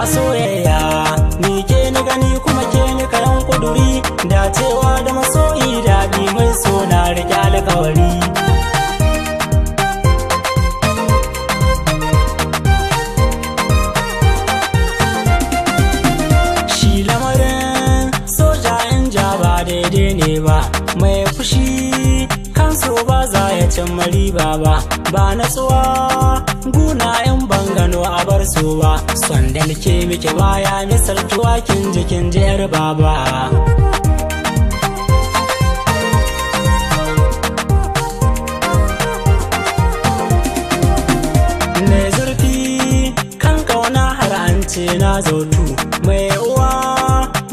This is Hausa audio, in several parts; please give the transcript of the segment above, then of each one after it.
A soyayya ni ke ni gani kuma ke ni kayan kuduri, dacewa da masoyi daɗi mai so na rike alkawari. Shi lamarin soja in ja ba daidai ne ba, mai fushi kan so ba za ya cimma riba ba, ba natsuwa guna in ban gano a bar so ba, son da nake miki baya misaltuwa kin jikin jiyar baba. Ne zurfi kan kauna har an ce na zautu, mai uwa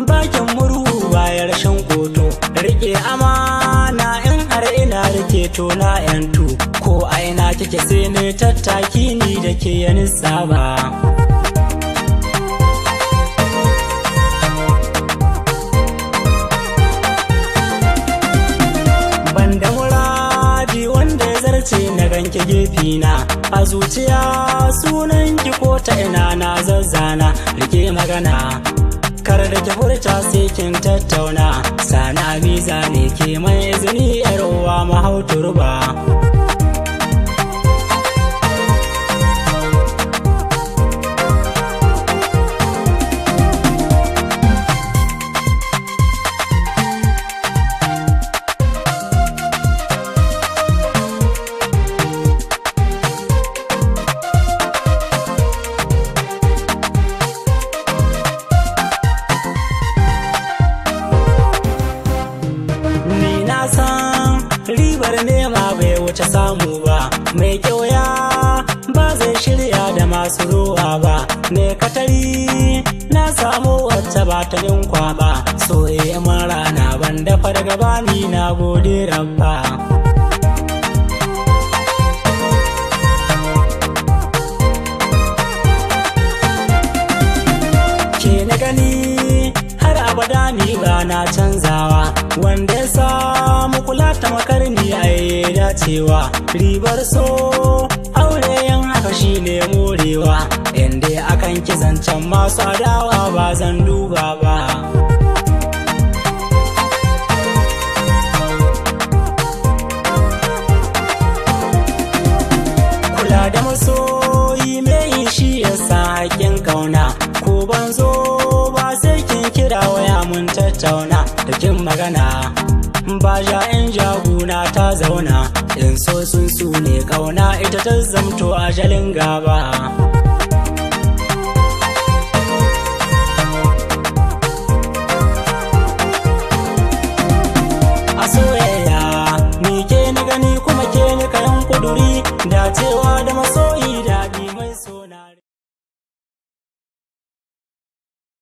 bakin murhu bayar shan koto, rike amana in har ina rike to na yantu, ko a ina kike sai ne tattaki ni da ke yani saba. Banda muradi wanda ya zarce na ganki gefina, a zuciya sunan ki ko ta ina na zazzana, rike magana kar da ki furta sai kin tattauna, sana miza ne ke mai izini yar uwa mahau turba. San ribar nema bai wuce samu ba, mai kyauya ba zai shirya da masu ruwa ba, ne katari na samu wacce ba ta yin kwaba, so eh mun rana ban da fargaba ni na gode rabba. Ke na gani har abada ni ba na canzawa, wanda ya samu kula ta makarni ai dacewa, ribar so aure yan haka shine morewa, inda akan kizancen masu adawa ba zan duba ba. Kula da masoyi mai shi yasa haƙin kauna, ko ban zo ba sai kin kira waya mun tattauna, da kin magana ba ja in jaguna ta zauna, in so sun su ne kauna ita ta zamto ajalin gaba. A soyayya ni ke ni gani kuma ke ni kayan kuduri, dacewa da